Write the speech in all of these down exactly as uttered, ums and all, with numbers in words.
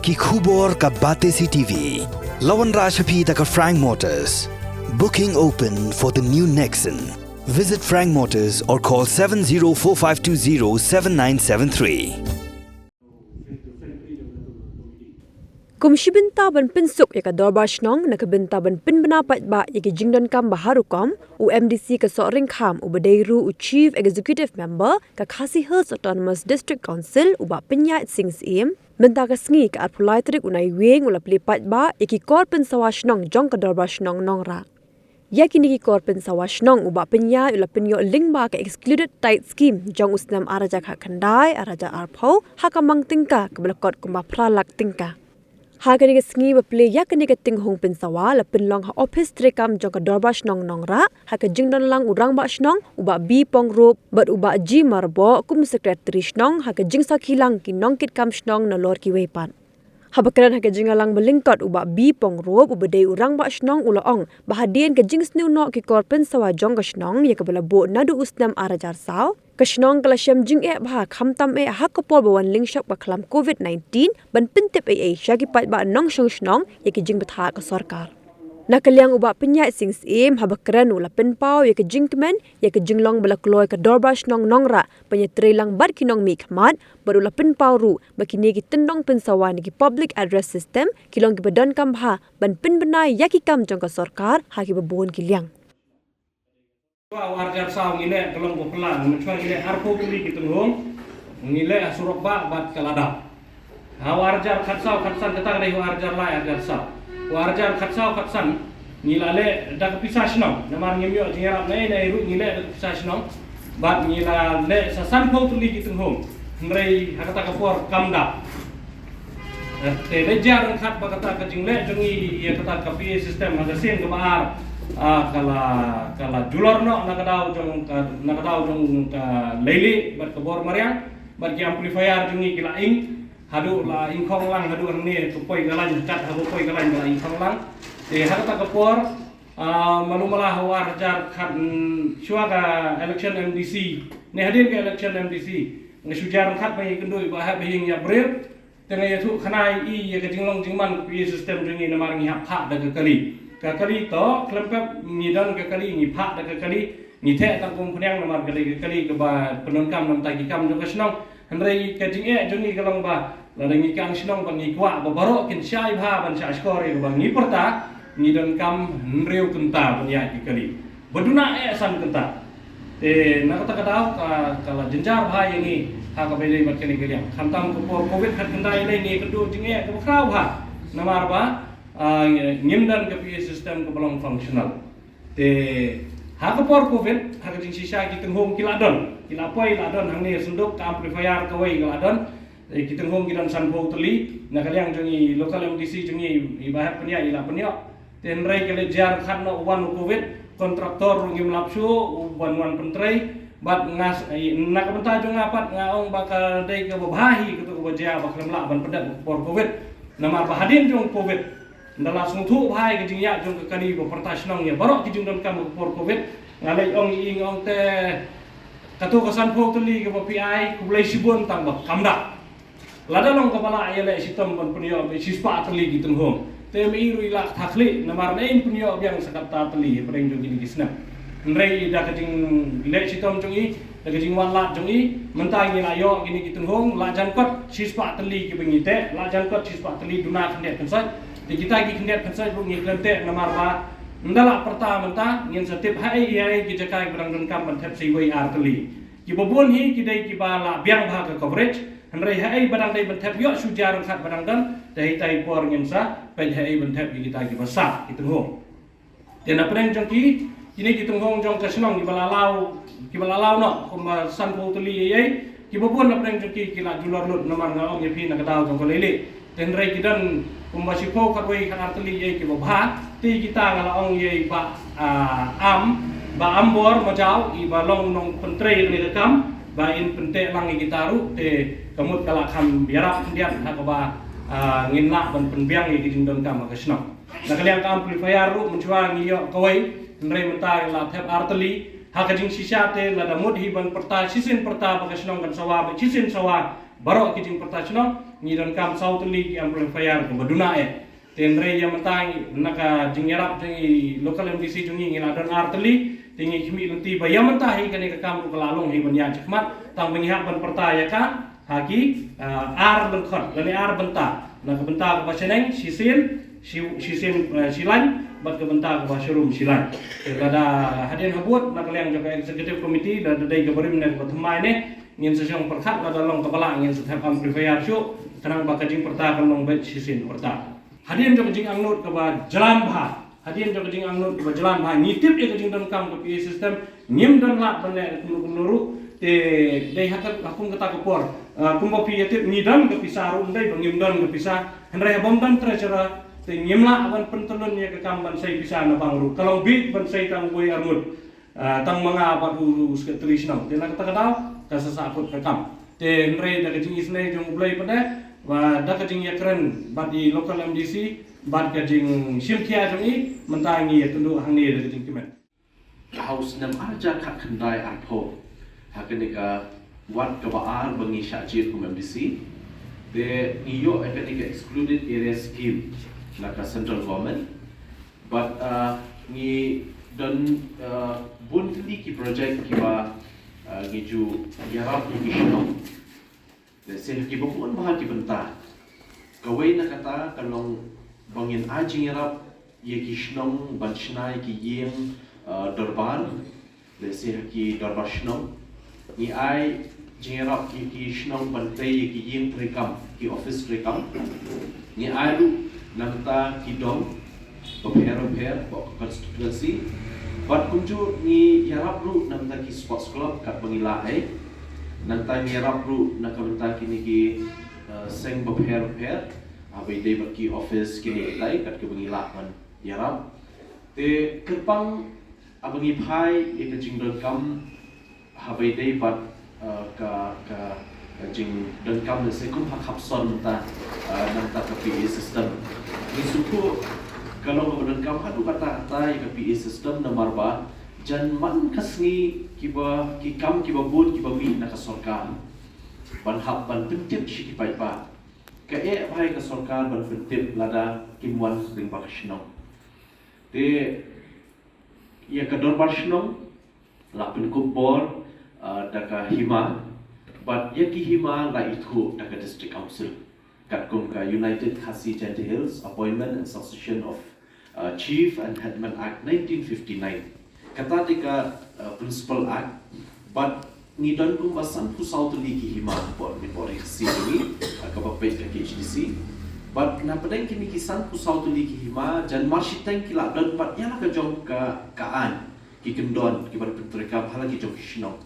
Ki khubor ka Batesi T V. La wanrah sha phi da ka Frank Motors. Booking open for the new Nexon. Visit Frank Motors or call seven zero four five two zero seven nine seven three. Kum shi bynta ban pynsuk ïa ka dorbar shnong na ka bynta ban pynbna paidbah ïa ki jingdonkam ba ha rukom, u M D C ka Sohryngkham uba dei ruh u Chief Executive Member ka Khasi Hills Autonomous District Council u Bah Pynïaid Sing Syiem, mynta ka sngi ka arphew lai tarik u Naiwieng u la plie paidbah ïa ki kor pynsawa shnong jong ka dorbar shnong Nongrah. Ïa kine ki kor pynsawa shnong u Bah Pynïaid u la pynïoh lyngba ka Excluded Tithe Scheme jong u snem ar hajar khatkhyndai ar hajar arphew ha ka mang tyngka kaba la kot kumba phra lak tyngka. Ha kane ka sngi ba plie ïa kane ka tynghong pynsawa la pynlong ha ophis treikam jong ka dorbar shnong Nongrah ha ka jingdon lang u rangbah shnong u Bah B Pongrup bad u Bah G Marboh kum u sekretari shnong ha ka jingsakhi lang ki nongkitkam shnong nalor kiwei pat. Haba kren ha ka jingïalang ba lyngkot u Bah B Pongrup uba dei u rangbah shnong u la ong ba hadien ka jingsniew noh ki kor pynsawa jong ka shnong ïa kaba la buh naduh u snem ar hajar saw, ka shnong ka la shem jingeh bha khamtam eh ha ka por ba wan lyngshop ka khlam covid nineteen ban pyntip ei ei sha ki paidbah nongshong shnong ïa ki jingbthah ka sorkar. Na ka liang u Bah Pynïaid Sing Syiem haba kren u la pynpaw ïa ka jingkmen ïa ka jinglong ba la kloi ka dorbar shnong Nongrah ban ïatreilang bad ki nongmihkhmat bad u la pynpaw ruh ba kine ki tyndong pynsawa ne ki public address system ki long kiba donkam bha ban pynbna ïa ki kam jong ka sorkar ha kiba bun ki liang. Shuwa u ar hajar saw ngi leh ka long ba phylla, mynshwa ngi leh arphew tylli ki tynghong, ngi leh ha surok bah bad ka la dap. Ha u ar hajar khatsaw khatsan kata ka dei u ar hajar lai ar hajar saw. U ar hajar khatsaw khatsan ngi la leh da ka pisa shnong, namar ngim ïoh jingïarap na ei na ei ruh ngi leh da ka pisa shnong. Bad ngi la leh sa sanphew tylli ki tynghong. Hynrei ha kata ka por kam dap. Te leit jia ryngkat bad kata ka jingleh jong ngi ïa kata ka P A system ha ka sien kaba ar, ah, ka la, ka la julor noh na ka daw jong ka, na ka daw jong ka Leilieh bad ka Bor Mariang bad ki amplifier jong ngi ki la ing haduh la ingkhong lang haduh hangne ka poi ka lain, kat haba poi ka lain ka la ingkhong lang. Te ha kata ka por, ah, malu mala ha u ar hajar khat, mm, shuwa ka election M D C ne hadien ka election M D C nga shu jia ryngkat bad ïakynduh bad hap ba ïing ïa briew. Te nga ïathuh khana ïa i ïa ka jinglong jingman ka P A system jong ngi namar ngi hap phah da ka kali. Ka kali to khlem pep ngi don ka kali, ngi phah da ka kali, ngi theh tang kum khñiang namar ka dei ka kali kaba pyndonkam na bynta ki kam jong ka shnong. Hynrei ka jingeh jong ngi ka long ba lada ngi kang shnong ba ngi kwah ba baroh kin shai bha ban shah shkor ïa kaba ngi pyrta, ngi donkam hynriew kynta ban ïaid ki kali. Ba duna eh san kynta. Te na kata ka daw ka, ka la jynjar bha ïa ngi ha kaba ïadei bad kane ka liang. Khamtam ka por covid khatkhyndai ïa ngi ka duh jingeh kaba khraw bha. Namar ba, ah, ngim don ka P A system kaba long functional. Te ha ka por covid ha ka jingshisha ki tynghong ki la don, ki la poi la don hangne synduk ka amplifier kawei ka la don. Eh, ki tynghong ki don sanphew tylli, na ka liang jong i local M D C jong i, i Bah Hep Pynïaid i la pynïoh. Te hynrei ka leit jia ryngkat noh u wan u covid, kontraktor ruh ngim lap shuh u wan wan pyntrei. Bad nga s-, i, na ka bynta jong nga pat nga ong ba ka dei kaba bha hi kato kaba jia ba khlem lah ban pyndep ka por covid. Namar ba hadien jong covid, ynda la sngewthuh bha ïa ka jingïaid jong ka kali ba pyrta shnong ïa baroh ki jingdonkam ka por covid, nga leit ong i, nga ong te kato ka sanphew tylli kaba phi ai, khublei shibun tang ba kam dap. Lada long kaba lah ïaleh shitom ban pynïoh ba shispah tylli ki tynghong, te ma i ruh i lah thakhlieh namar na in pynïoh biang sa kata tylli hapdeng jong kine ki snem. Hynrei da ka jingleh shitom jong i, da ka jingwan lad jong i, mynta ngi la ïoh kine ki tynghong, la jan kot shispah tylli kiba ngi teh, la jan kot shispah tylli duna khyndiat khynsoit. Te kita ki khyndiat khynsoit ruh ngi khlem teh namar ba ynda la pyrta mynta ngin sa tip haei haei ki jaka kiba dang donkam ban thep sa iwei ar tylli. Kiba bun hi ki dei kiba la biang bha ka coverage, hynrei haei ba dang dei ban thep ïoh shu jia ryngkat ba dang don, te hei tai por ngin sa peit haei ban thep ïa kita kiba sah ki tynghong. Te na pdeng jong ki, kine ki tynghong jong ka shnong kiba la law, kiba la law noh kumba sanphew tylli ei ei, kiba bun na pdeng jong ki ki la julor lut namar nga ong ïa phi na ka daw jong ka Leilieh. Te hynrei ki don kumba shiphew khatwei khatar tylli ei ei kiba bha. Te kita nga la ong ïa i Bah, ah, Am, Bah Ambor Majaw, iba long nongpyntrei kane ka kam, ba in pynteh lang ïa kita ruh, te ka mut ka la kham ïarap khyndiat ha kaba, ah, ngin lah ban pynbiang ïa ki jingdonkam ha ka shnong. Na ka liang ka amplifier ruh mynshuwa ngi ïoh kawei, hynrei mynta la thep ar tylli. Ha ka jingshisha te lada mut hi ban pyrta shisien pyrta ba ka shnong kan sawa bad shisien sawa, Baroh ki jingpyrta shnong, ngi donkam saw tylli ki amplifier kiba duna eh. Te hynrei ïa mynta ngi, na ka jingïarap jong i local M D C jong ngi, ngi la don ar tylli, te ngi khmih lynti ba ïa mynta hi kane ka kam ruh ka la long hi ban ïaid shakhmat, tang ba ngi hap ban pyrta ïa ka ha ki, ah, ar lyngkhot lane ar bynta. Na ka bynta kaba shaneng shisien, shi, shisien, eh, shilaiñ, bad ka bynta kaba sharum shilaiñ. Te lada hadien habud na ka liang jong ka executive committee, lada dei ka barim ne kaba thymmai ne, ngin sa shong pyrkhat, lada long kaba lah ngin sa thep amplifier shuh, khnang ba ka jingpyrta kan long beit shisien pyrta. Hadien jong ka jingangnud kaba jlan bha, hadien jong ka jingangnud kaba jlan bha, ngi tip ïa ka jingdonkam ka P A system, ngim don lad ban leh kumno kumno ruh, te dei ha ka, ha kum kata ka por, ah, kumba phi ïa tip ngi don ka pisa ruh, ym dei ba ngim don ka pisa, hynrei ha bym don treasurer, te ngim lah ban pyntyllun ïa ka kam ban sei pisa na bank ruh, ka long beit ban sei tang uwei arngut. Ah, tang ma nga bad u, u secretary shnong. Te na kata ka daw, ka sa sahkut ka kam. Te hynrei da ka jingisynei jong U Blei pat de, bad da ka jingïakren bad i local M D C, bad ka jingshim khia jong i, mynta ngi ïakynduh hangne da ka jingkmen. Ha u snem ar hajar khatkhyndai arphew, ha kane ka ward kaba ar ba ngi shah jied kum M D C, te ngi ïoh ïa kane ka excluded area scheme na ka central government. Bad, ah, ngi don, ah, bun tylli ki project kiba, ah, ngi ju ïarap ïa ki shnong. Lehse ha kiba bun bha ki bynta. Kawei na kata ka long ba ngin ai jingïarap ïa ki shnong ban shna ïa ki ïing, ah, dorbar. Lehse ha ki dorbar shnong, ngi ai jingïarap ïa ki shnong ban tei ïa ki ïing treikam, ki office treikam. Ngi ai ruh na bynta ki dong bapher bapher, bad ka constituency. Bad kumjuh ngi ïarap ruh na bynta ki sports club katba ngi lah ei. Nangta ngi ïarap ruh na ka bynta kine ki, eh, seng bapher bapher, haba ïadei bad ki office kine kitai, kat kaba ngi lah ban ïarap. Te kyrpang haba ngi phai ïa ka jingdonkam, haba ïadei bad, eh, ka, ka, ka jingdonkam lehse kum ha Khapson mynta, eh, na bynta ka P A system. Ngi sngewthuh ka long kaba donkam haduh katta katta ïa ka P A system namar ba jan man ka sngi kiba, ki kam kiba bun kiba mih na ka sorkar ban hap ban pyntip sha ki paidbah. Ka eh bha ïa ka sorkar ban pyntip lada kim wan lyngba ka shnong. Te ïa ka dorbar shnong la pynkup bor, ah, da ka hima, bad ïa ki hima la ithuh da ka District Council katkum ka United Khasi Jaintia Hills Appointment and Succession of, ah, Chief and Headman Act nineteen fifty-nine. Kata dei ka, ah, principal act, bad ngi don kumba sanphew saw tylli ki hima hapoh, hapoh ri Khasi jong ngi, ah, kaba peit ka K H D C. Bad na pdeng kine ki sanphew saw tylli ki hima, jan marshiteng ki la don pat ïa la ka jong ka, ka aiñ, ki kyndon kiban pyntreikam ha la ki jong ki shnong.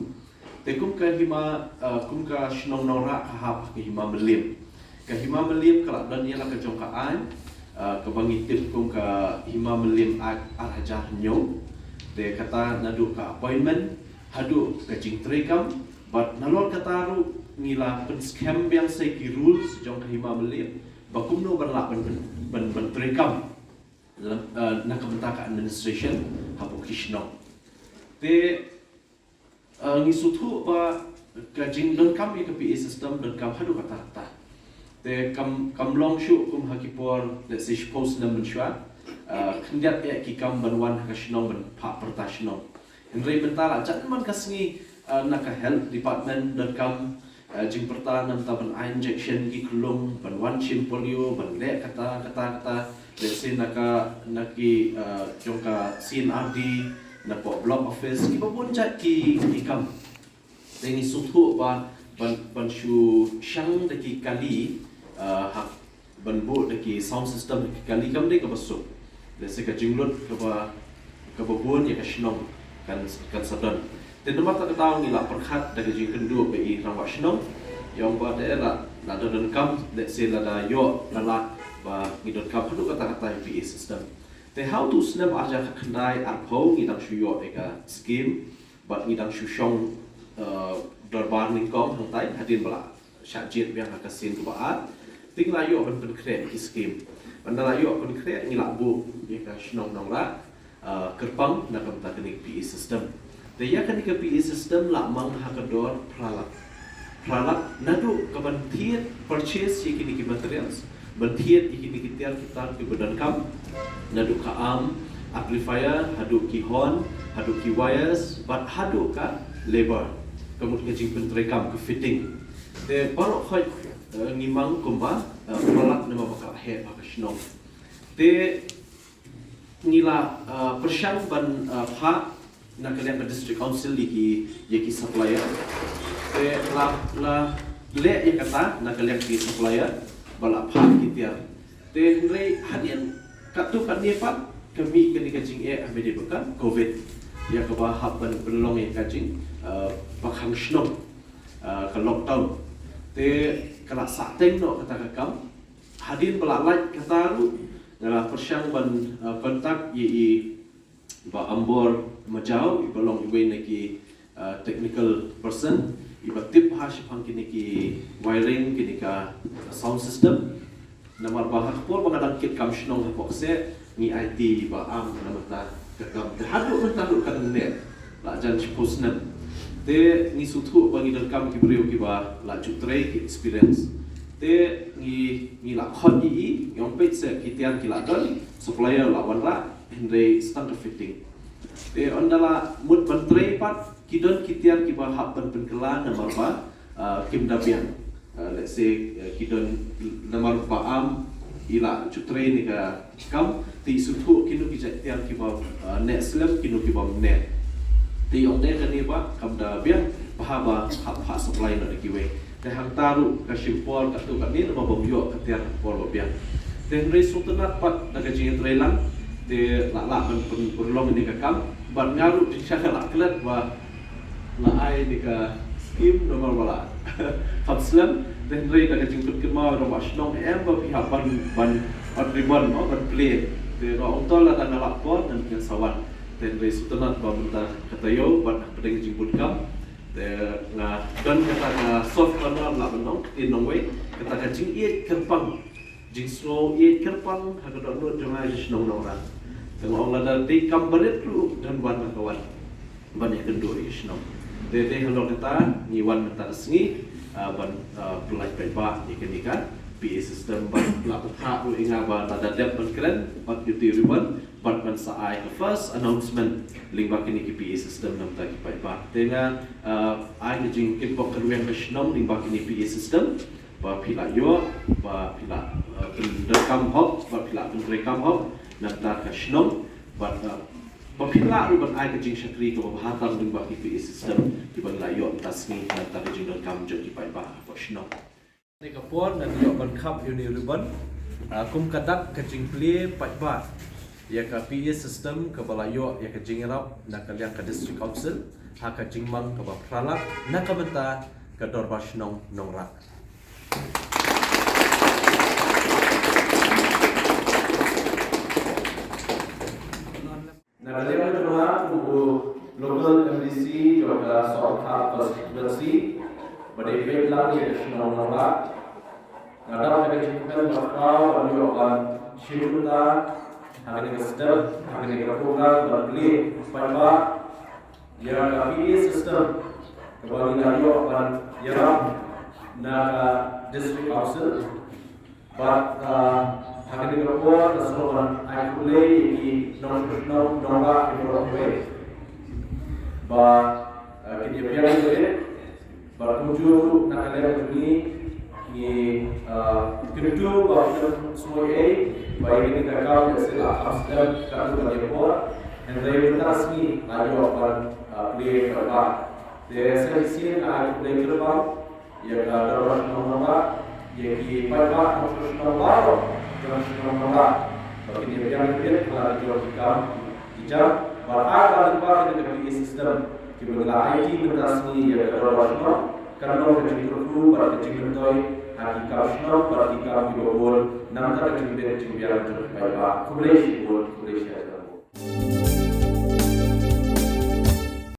Te kum ka hima, ah, kum ka shnong Nongrah ka hap ha ka hima Mylliem. Ka hima Mylliem ka la don ïa la ka jong ka aiñ, ah, kaba ngi tip kum ka Hima Mylliem Act ar hajar hynñiew. Te kata naduh ka appointment haduh ka jingtreikam, bad nalor kata ruh ngi la pynskhem biang sa ïa ki rules jong ka hima Mylliem ba kumno ban lah ban, ban, ban treikam, eh, na ka bynta ka administration hapoh ki shnong. Te, eh, ngi sngewthuh ba ka jingdonkam ïa ka P A system donkam haduh katta katta. Te kam, kam long shuh kum ha ki por, lehse shiphew snem mynshuwa, eh, khyndiat eh ki kam ban wan ha ka shnong ban phah pyrta shnong. Hynrei mynta la jan man ka sngi, eh, na ka health department donkam, eh, jingpyrta na bynta ban ai injection ki khyllung, ban wan shim polio, ban leh kata, kata, kata. Lehse na ka, na ki, eh, jong ka C and R D, napoh block office, kiba bun jait ki, ki kam. Te ngi sngewthuh ba ban, ban shu shang da ki kali, eh, ha, ban buh da ki sound system da ki kali kam dei kaba suk. Lehse ka jinglut kaba, kaba bun ïa ka shnong kan, kan sa don. Te namar kata ka daw ngi la pyrkhat da ka jingkynduh bad i rangbah shnong, ïa ong ba te la, lada donkam, lehse lada ïoh la lad ba ngi donkam haduh katta katta ïa P A system. Te ha utu u snem ar hajar khatkhyndai arphew ngi dang shu ïoh ïa ka scheme, bad ngi dang shu shong, eh, dorbar nyngkong hangtai, hadien ba la shah jied biang ha ka sien kaba ar. Te ngi la ïoh ban pynkhreh ki scheme. Bad ynda la ïoh pynkhreh ngi la buh ïa ka shnong Nongrah, eh, kyrpang na ka bynta kane ka P A system. Te ïa kane ka P A system la mang ha ka dor phra lak. Phra lak naduh ka ban thied purchase ïa kine ki materials, ban thied ïa kine ki tiar ki tar kiba donkam, naduh ka amp, amplifier, haduh ki horn, haduh ki wires, bad haduh ka labor, ka mut ka jingpyntreikam, ka fitting. Te baroh khoit, eh, ngi mang kumba, eh, phra lak namar ba ka heh bha ka shnong. Te ngi la, uh, pyrshang ban, uh, phah na ka liang ka District Council ïa ki, ïa ki supplier. Te la, la leh ïa kata na ka liang ki supplier ba la phah ki tiar. Te hynrei hadien katto katne pat ka mih kane ka jingeh ha ba dei ba ka covid, ïa kaba hap ban pynlong ïa ka jing, uh, ba khang shnong, uh, ka lockdown. Te ka la sah teng noh kata ka kam. Hadien ba la lait kata ruh, nga la pyrshang ban, uh, contact ïa i Bah Ambor Majaw, iba long iwei na ki, uh, technical person, iba tip bha shaphang kine ki wiring, kine ka sound system. Namar ba ha ka por ba nga dang kit kam shnong hapoh kseh, ngi aiti i Bah Am na mynta ka kam. Te haduh mynta ruh ka dang neh, la jan shiphew snem. Te ngi sngewthuh ba ngi donkam ki briew kiba la ju trei, ki experience. Te ngi, ngi la khot ïa i, ngi ong peit se ki tiar ki la don, supplier la wanrah, hynrei sa tang ka fitting. Te ynda la mut ban trei pat, ki don ki tiar kiba hap ban pynkylla namar ba, uh, kim da biang. Uh, let's say, uh, ki don namar Bah Am i la ju trei ïa kane ka kam, te i sngewthuh kino ki jait tiar kiba, uh, neh slem, kino kibym neh. Te i ong de kane ba kam da biang, bha ba hap phah supply noh da kiwei. Te hangta ruh ka shim por katto katne namar bym ïoh ka tiar ha ka por ba biang. Te hynrei sngewtynnat pat da ka jingïatreilang, te la lah ban pyn-, pynlong ïa kane ka kam. Bad nga ruh jingshisha nga la klet ba la ai ïa kane ka scheme namar ba la kham slem. Te hynrei da ka jingpynkynmaw rangbah shnong, em ba phi hap ban, ban ot ribbon mo, ban plie. Te nga ong to lada nga la por ngan, ngan sa wan. Te hynrei sngewtynnat ba mynta ka taïew bad hapdeng ka jingbun kam, te nga don kata ka soft corner, la ban ong, ktien nongwei, kata ka jingïeit kyrpang, jingsngew ïeit kyrpang ha ka dohnud jong nga, ka shnong Nongrah. Te nga ong lada dei kam barit ruh don wan, nga wan ban ïakynduh ïa ka shnong. Te, te halor kata ngi wan mynta ka sngi, ah, ban, ah, pynlait paidbah ïa kane ka P A system, bad la pynthah ruh ïa nga ba lada dep ban kren, bad ïa u ribbon, bad ban sa ai ka first announcement lyngba kine ki P A system na ka bynta ki paidbah. Te nga, ah, ai ka jingkyrpad kyrweng ka shnong lyngba kine P A system, ba phi la ïoh, ba phi la, ah, pyndonkam hok, ba phi la pyntreikam hok na ka bynta ka shnong, bad, ah, ba phi lah ruh ban ai ka jingshakri kaba bha tam lyngba ki P A system kiba ngi la ïoh mynta ka sngi na ka bynta ka jingdonkam jong ki paidbah hapoh shnong. Ha kane ka por ngan ïoh ban khap ïa une u ribbon, ah, kum ka dak ka jingplie paidbah ïa ka P A system kaba la ïoh ïa ka jingïarap na ka liang ka District Council ha ka jingmang kaba phra lak na ka bynta ka Dorbar Shnong Nongrah. Na ka liang jong nga kum u local M D C jong ka Sohryngkhad constituency, ba dei peit lang ïa ka shnong Nongrah, nga dap da ka jingkmen ba khraw ban ïoh ban shim bynta ha kane ka step, ha kane ka program ban plie paidbah ïa ka P A system kaba ngi la ïoh ban ïarap na ka District Council. Bad, ah, ha kane ka por nga sngewbha ban ai khublei ïa ki nongshong shnong Nongrah baroh kawei ba, ah, kin ïa biang ïa ka rit. Bad kumjuh na ka liang jong ngi, ngi, ah, kyntu ba phin sngewthuh ba ïa kane ka kam lehse la kham slem katto katne por, hynrei mynta ka sngi la ïoh ban, ah, plie paidbah. Te sa shisien nga ai khublei kyrpang ïa ka Dorbar Shnong Nongrah, ïa ki paidbah nongshong shnong baroh jong ka shnong Nongrah ba kin ïa biang ïa ka rit ha la ki jong ki kam ki jam. Bad ha kaba lyngba kane ka P A system kiba ngi la aiti mynta ka sngi ïa ka Dorbar Shnong, kan long ka jingkyrkhu bad ka jingmyntoi ha ki kam shnong bad ki kam kiba bun na ka bynta ka jingbit jingbiang jong ki paidbah. Khublei shibun, khublei shibun.